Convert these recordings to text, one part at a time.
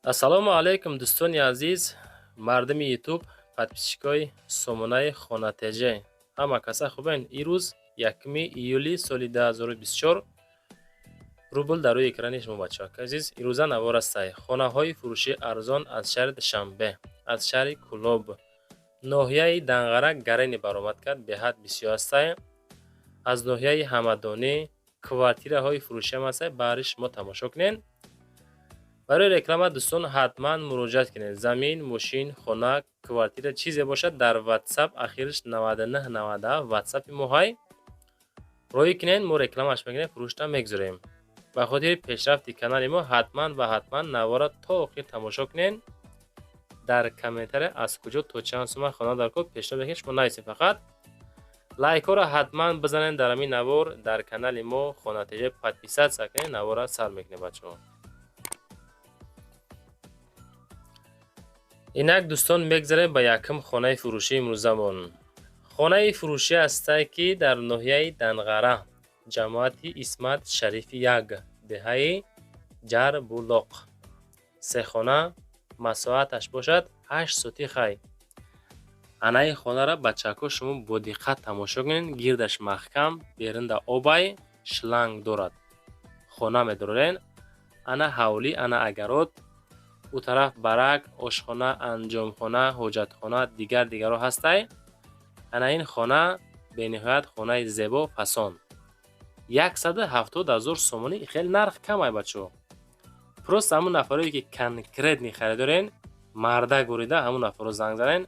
Ассалому алайкум, дӯстони азиз, мардуми Ютуб, подписчикои сомонаи Хона ТЖ. Ҳама каса хубен? Ирӯз 1 июли соли 2024, рубл дар рӯи экрани шумо, бачаҳо азиз. Ирӯза навор астай хонаҳои фурӯшии арзон аз шаҳри Душанбе, аз шаҳри Кӯлоб, ноҳияи Данғара гарени баромад кард, беҳад бисёр астай. Аз ноҳияи Ҳамадонӣ квартираҳои фурӯшиам астай, баҳри шумо тамошо кунед. Барои реклама, дӯстон, ҳатман муроҷиат кунед. Замин, мошин, хона, квартира, чизе бошад, дар Ватсап ахираш 9997 Ватсапи мо ҳай, роҳӣ кунед, мо рекламаш мекунем, фурӯшта мегузорем. Ба хотири пешрафти канали мо ҳатман ва ҳатман навора то охир тамошо кунед. Дар комментария аз куҷо то чанд сума хона дар кор пешниҳод мекунед, шумо нависед. Фақат лайкҳоро ҳатман бизанед дар ҳамин навор, дар канали мо Хона ТЖ подписаться кунед. Навора сар мекунем, бачаҳо. Инак, дӯстон, мегзарем ба якум хонаи фурӯшии имрӯзамон. Хонаи фурӯшӣ ҳастае, ки дар ноҳияи Данғара, ҷамоати Исмат Шарифи як, деҳаи Ҷарбулоқ. Се хона, масоҳаташ бошад 8 сотихай. Анаи хонаро, бачаҳако, шумо бо диққат тамошо кунед. Гирдаш маҳкам, берунда обай, шланг дорад. Хона медорен, ана ҳавлӣ, ана огород, ӯ тараф барак, ошхона, анҷомхона, ҳоҷатхона, дигар дигарро ҳастай. Ана ин хона бениҳоят хонаи зебо, фасон. 170 000 сомонӣ хеле нарх камай, бачаҳо. Просто ҳамун нафарое, ки конкретный харидорен, марда гурида, ҳамун нафарро занг занен.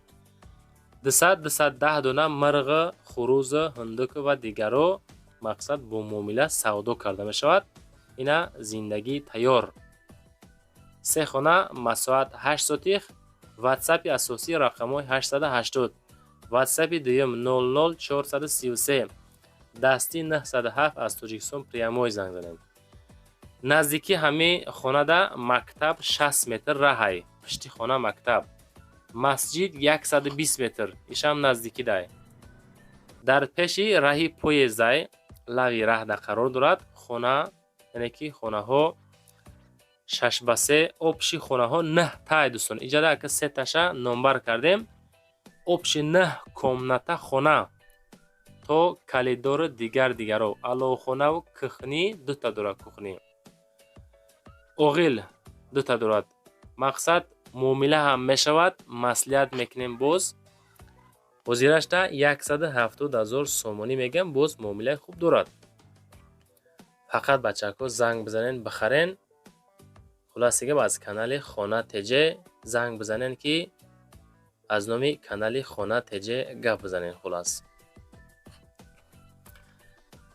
200, 210 дона мирғ, хурӯз, ҳундук ва дигарро, мақсад, бо муомила савдо карда мешавад. Ина зиндагии тайёр. Се хона, масоҳат 8 сотих. Ватсапи асосӣ рақамҳои 880, ватсапи дуюм 00433, дастӣ 907. Аз Тоҷикистон прямой занг занед. Наздикии ҳамин хонада мактаб 60 метр раҳай, пушти хона мактаб, масҷид 120 метр, ишам наздикидай. Дар пеши раҳи поездай, лави раҳда қарор дорад хона, яъне ки хонаҳо 6 ба 3, общий хонаҳо нӯҳ тай. Дӯстон, иҷада ака сеташа номбар кардем, общий нӯҳ комната хона, то коридору дигар дигаро, аловхонаву кухни дута дорад, кухни оғил дута дорад. Мақсад, муомила ҳам мешавад, маслиҳат мекунем. Боз ҳозирашта 170 000 сомонӣ мегӯям, боз муомилаи хуб дорад. Фақат, бачаҳако, занг бизанен, бихарен. Хулоса гап, аз канали Хона ТЖ занг бизанен, ки аз номи канали Хона ТЖ гап бизанен. Хулас,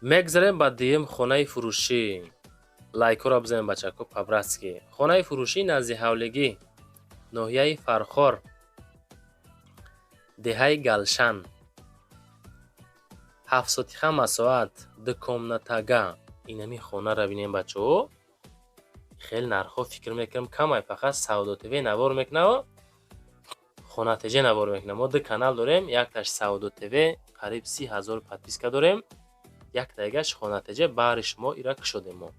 мегзарем ба дуюм хонаи фурӯшӣ. Лайкҳоро бизанем, бачаҳако, по-братски. Хонаи фурӯшӣ назди ҳавлигӣ, ноҳияи Фархор, деҳаи Галшан, 7 сотиха масоҳат, дукомнатага. Инами хонаро бинем, бачаҳо. Хеле нархҳо, фикр мекунам, камай. Фақат Савдо ТВ навор мекунав, Хона ТЖ навор мекунам. Мо ду канал дорем: якташ Савдо ТВ, қариб 30 000 подписка дорем, яктаигаш Хона ТЖ. Баҳри шумо ира кушодем мо.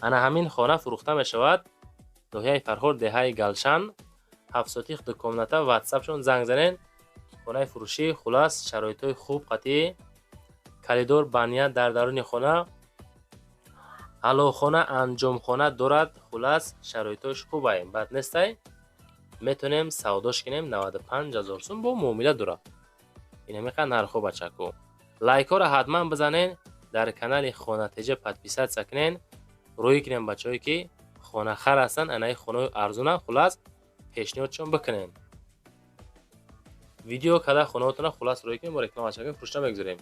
Ана ҳамин хона фурӯхта мешавад, ноҳияи Фархор, деҳаи Галшан, 7 сотих, ду комната. Ватсапшон занг занен. Хонаи фурӯшӣ, хулас, шароитҳои хуб, қатъӣ, коридор, баня дар даруни хона, аловхона, анҷомхона дорад. Хулас, шароитҳош хубай, бад нестай. Метавонем савдош кунем 95 000 сум, бо муомила дорад. Инамиқа нархҳо, бачако. Лайкҳоро ҳатман бизанен, дар канали Хона ТЖ подписаться кунен, рӯӣ кунем. Бачаҳое, ки хонахар ҳастанд, анаи хонаҳои арзона, хулас, пешниҳодшон бикунен. Видео када хонаҳотона, хулас, рӯӣ кунем, бо реклама бачако фурӯшта мегузорем.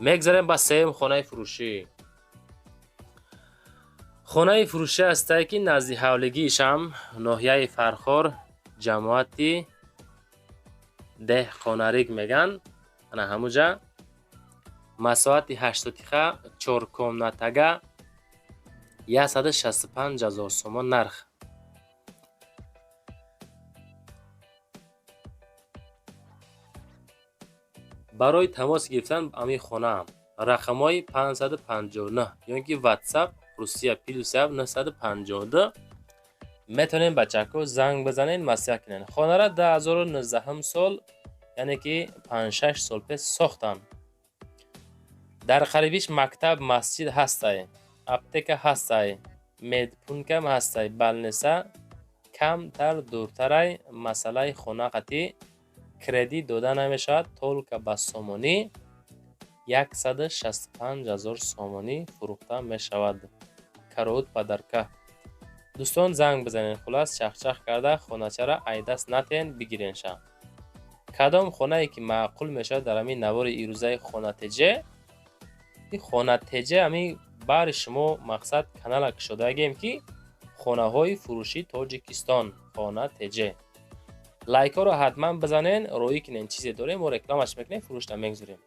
Мегзарем ба сеюм хонаи фурӯшӣ. Хонаи фурӯшӣ ҳастае, ки назди ҳавлигиишам, ноҳияи Фархор, ҷамоати Деҳқонарик мегӯянд, ана ҳамуҷа, масоҳати 8 сотиха, чоркомнатага, 165 000 сомон нарх. Барои тамос гирифтан ҳамин хона рақамҳои 559 ё ин ки Ватсап Русия +7 952. Метавонем бачако занг бизанен, маслиҳат кунен. Хонара 2019 сол, яъне ки 5-6 сол пеш сохтанд. Дар қарибиш мактаб, масҷид ҳастай, аптека ҳастай, медпунктам ҳастай, больница камтар дуртарай. Масъалаи хона қатъӣ кредит дода намешавад, только ба сомонӣ 165 000 сомонӣ фурӯхта мешавад. Кароут подарка. Дӯстон, занг бизанед, хулас чахчах карда хоначара айдаст натен, бигиренша. Кадом хонае ки маъқул мешавад дар ҳамин навори ирӯзаи Хона ТЖ, Хона ТЖ ҳамин баҳри шумо мақсад канала кушодагем, ки хонаҳои фурӯшии Тоҷикистон, Хона ТЖ. Лайкҳоро ҳатман бизанен, роӣ кунен, чизе дорем, мо рекламаш мекунем, фурӯшта мегузорем.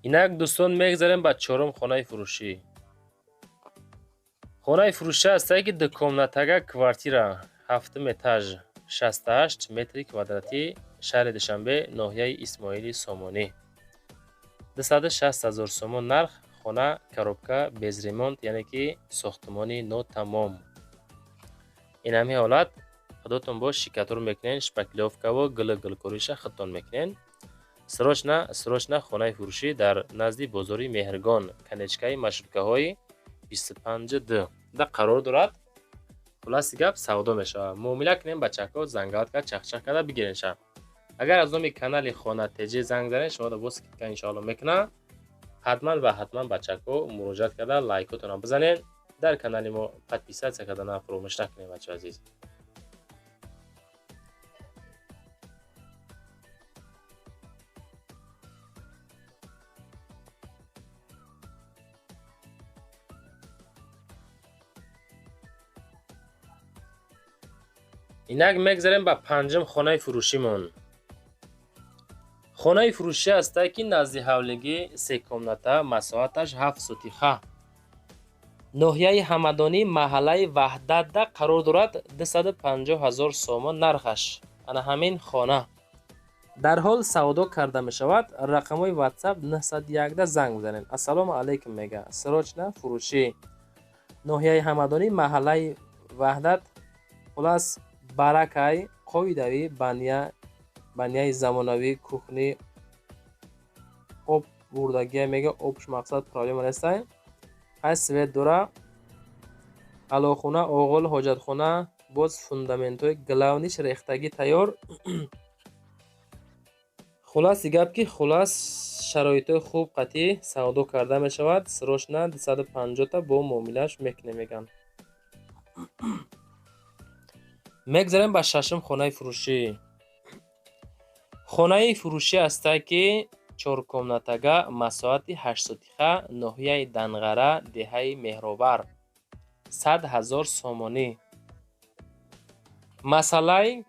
Инак, дӯстон, мегзарем ба чорум хонаи фурӯшӣ. Хонаи фурӯшӣ ҳастае, ки дукомнатага квартира, ҳафтум этаж, 68 метри квадратӣ, шаҳри Душанбе, ноҳияи Исмоили Сомонӣ. 260 000 сомон нарх, хона коробка без ремонт, яъне ки сохтмони нотамом. Ин ҳамин ҳолат худотон бо штукатур мекунен, шпаклёвкаву гилу гилкориша худтон мекунен. Срочно, срочно хонаи фурӯшӣ дар назди бозори Меҳргон, конечкаи маршруткаҳои 25 д да қарор дорад. Хулоси гап, савдо мешавад. Муомила кунем, бачаҳко, зангават кард, чахчах карда бигиренша. Агар аз номи канали Хона ТЖ занг занед, шуморо боз скидка иншоалло мекунам. Ҳатман ва ҳатман, бачаҳко, муроҷиат карда лайкотонро бизанед. Дар канали мо подписаться карданро фаромӯш накунед, бачаҳои азиз. Инак мегзарем ба панҷум хонаи фурӯшимон. Хонаи фурӯшӣ ҳастае, ки назди ҳавлигӣ, секомната, масоҳаташ 7 сотиха. Ноҳияи Ҳамадонӣ, маҳаллаи Ваҳдатда қарор дорад, 250 000 сомон нархаш. Ана ҳамин хона. Дарҳол савдо карда мешавад. Рақамҳои WhatsApp 901 занг бизанед. Ассалому алайкум мега. Срочно фурӯшӣ. Ноҳияи Ҳамадонӣ, маҳаллаи Ваҳдат, хулас баракай, қоидавӣ, баняи замонавӣ, кухни, об бурдагия мега, обш мақсад проблема нестай. Ҳай свет дора, алохуна, оғил, ҳоҷатхона, боз фундаментҳои главниш рехтагӣ тайёр. Хулоси гап, ки хулас шароитҳои хуб қатъӣ савдо карда мешавад. Срочно 250-та бо муомилааш мекунем, мегӯянд. Мегзарем ба шашум хонаи фурӯшӣ. Хонаи фурӯшӣ ҳастае, ки чоркомнатага, масоҳати 8 сотиха, ноҳияи Данғара, деҳаи Меҳровар. 100 000 сомонӣ. Масъалаи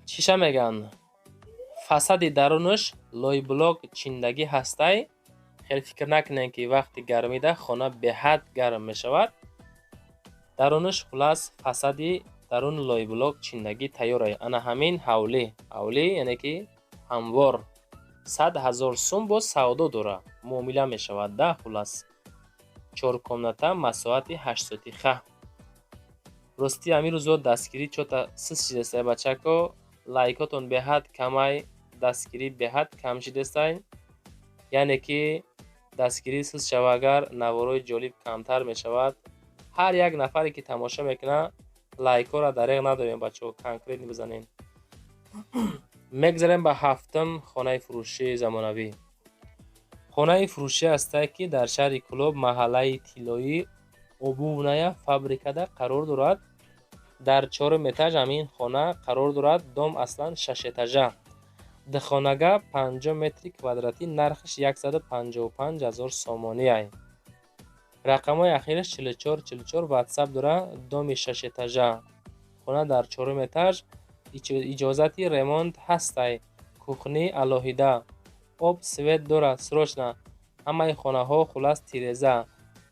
чиша мегӯянд, фасади дарунаш лойблок чиндагӣ ҳастай. Хеле фикр накунем, ки вақти гармида хона беҳад гарм мешавад. Дарунаш, хулас, фасади дарун лойблок чиндагӣ тайёр. Ана ҳамин ҳавлӣ, ҳавлӣ, яъне ки ҳамвор, 100 000 сум боз савдо дора, муомила мешавад да. Хулас, чор комната, масоҳати 8 сотиха. Ростӣ, ҳамин рӯзо дастгирӣ чота сис шидестай, бачако. Лайкотон беҳад камай, дастгирӣ беҳад кам шидестай. Яъне ки дастгирӣ сис шава, агар наворои ҷолиб камтар мешавад. Ҳар як нафаре ки тамошо мекунад, лайкҳоро дареғ надорем, бачаҳо, конкретно бизанем. Мегзарем ба ҳафтум хонаи фурӯшии замонавӣ. Хонаи фурӯшӣ ҳастае, ки дар шаҳри Кӯлоб, маҳаллаи Тиллоӣ, Обувная фабрикада қарор дорад. Дар чорум этаж ҳамин хона қарор дорад. Дом аслан шашэтажа. Духонага, 50 метри квадратӣ, нархаш 155 000 сомонӣ. Рақамҳои ахираш 44 44, ватсап дора. Доми шашэтажа, хона дар чорум этаж, иҷозати ремонт ҳастай, кухни алоҳида, об, свет дорад. Срочно ҳамаи хонаҳо, хулас, тиреза,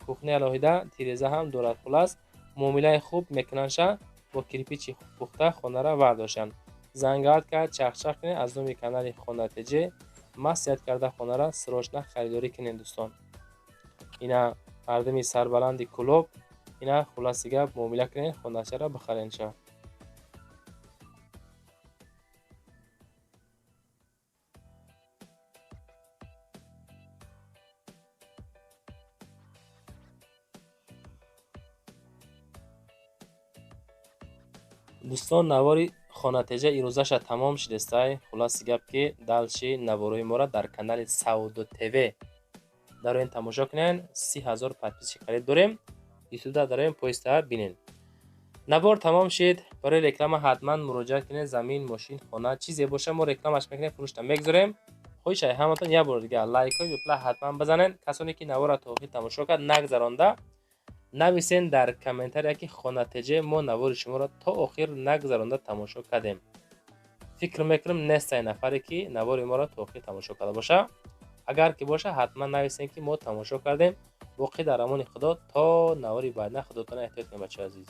кухни алоҳида, тиреза ҳам дорад. Хулас, муомилаи хуб мекунандша, бо кирпичи пухта хонара вардоштанд. Зангат кард, чахчах кунед, аз номи канали Хона ТЖ маслиҳат карда, хонара срочно харидорӣ кунед, дӯстон. Ина мардуми сарбаланди Кӯлоб, ина, хуласи гап, муомила кунед, хоначара бихаренша. Дӯстон, навори Хонатеҷа ирӯзаша тамом шудестай. Хулоси гап, ки дальше наворои моро дар канали Савдо ТВ дароен, тамошо кунен. 30 000 подписчик қариб дорем. Ютубда дароен, поиста бинен. Навор тамом шид. Барои реклама ҳатман муроҷиат кунед. Замин, мошин, хона, чизе боша, мо рекламаш мекунем, фурӯшта мегузорем. Хоҳишай ҳаматон, як бор дига лайкҳои бепла ҳатман бизанед. Касоне ки наворро то охир тамошо кард, нагзаронда, нависен дар комментария, ки Хонатеҷе, мо навори шуморо то охир нагзаронда тамошо кардем. Фикр мекунам, нестай нафаре, ки навори моро то охир тамошо карда боша. Агар ки боша, ҳатман нависем, ки мо тамошо кардем. Боқӣ дар амони Худо то навори баъдна. Худотона эҳтиёт кунед, бачаи азиз.